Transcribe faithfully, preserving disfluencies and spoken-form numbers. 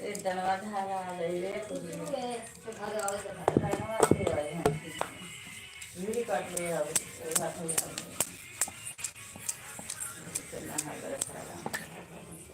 चंदनवा धारा आ गई रे, कुछ नहीं। चंदनवा के आए हैं। बीड़ी काट ले आओ, हाथ में आओ। चंदन हाथ में रखा है।